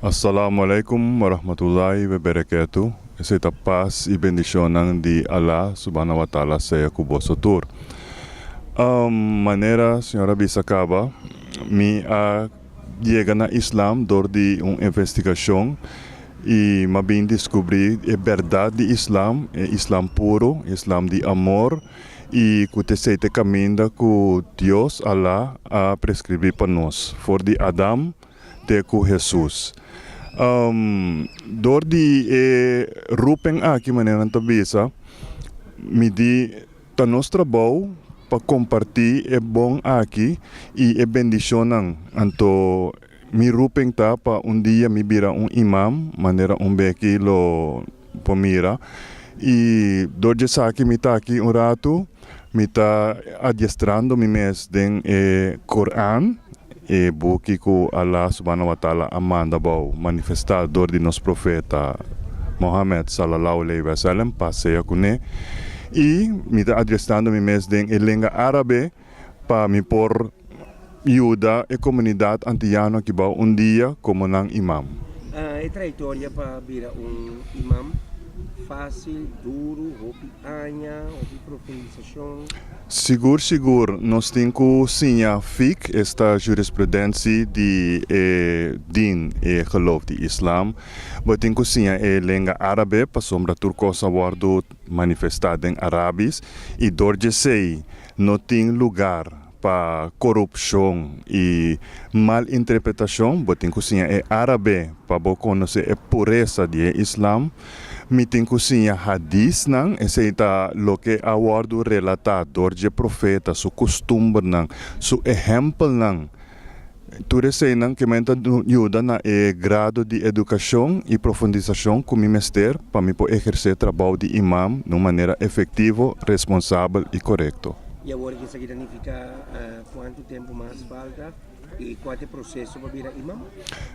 Assalamu alaikum wa rahmatullahi wa barakatuh. Esei ta pas i bendishonnan di Allah subhanahu wa ta'ala sea ku boso tur. Manera señor a bisa kaba, mi a yega na Islam dor di un investigashon i m'a bin diskubrí e bèrdat di Islam, e Islam puru, Islam di amor i ku t'esei t'e kaminda ku Dios, Allah, a preskribí pa nos for di Adam te ku Hesus. Dor di e rupen aki, manera nan ta bisa, mi di ta nos trabou pa kompartí e bon aki i e bendishonnan. Anto mi rupen ta pa un dia mi bira un imam, manera un beki lo por mira. I dor di esaki mi ta aki un ratu, mi ta adiestrando mi mes den e Koran, e buki ku Allah subhanahu wa ta'ala a manda abou, manifestá dor di nos profeta Mohammed sallallahu alaihi wa sallam, pas sea kuné. I mi ta adiestrando mi mes den e lenga árabe pa mi por yuda e komunidat antiyano aki bou un dia komo nan imam. E trayektoria pa bira un imam fásil, duru, hopi aña, hopi profundisashon? Sigur sigur, nos tin ku siña fiqh, esta jurisprudentie di e din, e geloof di islam. Bo tin ku siña e lenga árabe pasobra tur kos a wòrdu manifestá den arabis i dor djesei No tin lugar pa korupshon i mal interpretashon. Bo tin ku siña e árabe pa bo konosé e puresa di e islam. Mi tin ku siña hadisnan, esei ta loke a wòrdu relatá dor dje profeta, su kustumbernan, su ehèmpelnan. Tur eseinan ke men ta yuda na e grado di edukashon i profundisashon ku mi mester pa mi por ehersé trabou di imam na un manera efektivo, responsabel i korekto. I awor esaki ta nifiká kuantu tempu mas falta i kua ta e proseso pa bira imam?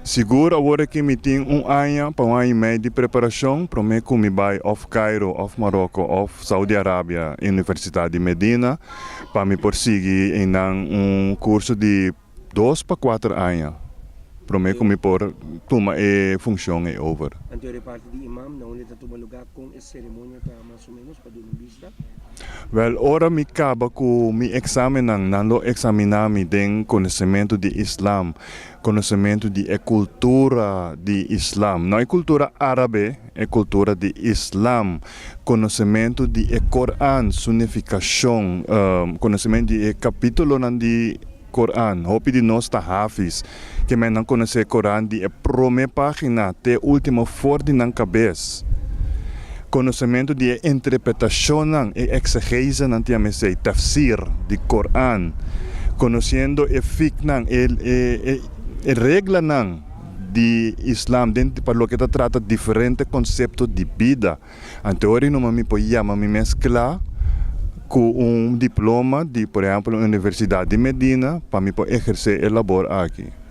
Sigur awor aki mi tin un aña pa un aña i mei di preparashon promé ku mi bai òf Cairo òf Maroko òf Saudi Arabia, Universitat di Medina. Pa mi por sigui einan un kurso di 2 pa 4 aña promé ku mi por tuma e funshon ei over. Anto e parti di imam, na unda ta tuma lugá kon e seremonia ta mas o ménos pa duna un bista? Wèl, ora mi kaba ku mi eksamennan, nan lo eksaminá mi den konosementu di islam, konosementu di e kultura di islam, no e kultura árabe, e kultura di islam, konosementu di e Koran, su nifikashon, konosementu di e kapítulonan di Koran. Hopi di nos ta hafiz, ke men nan konosé Koran di e promé página te último for di nan kabes. Konosementu di e interpretashonnan, e eksegesenan ta yama esei, tafsir di Koran. Konosiendo e fiqhnan, e reglanan di islam den pa loke ta trata diferente konsepto di bida. Anto ora numa mi por yama mi mes kla ku un diploma di, por ehèmpel, Universidat di Medina pa mi por ehersé e labor aki.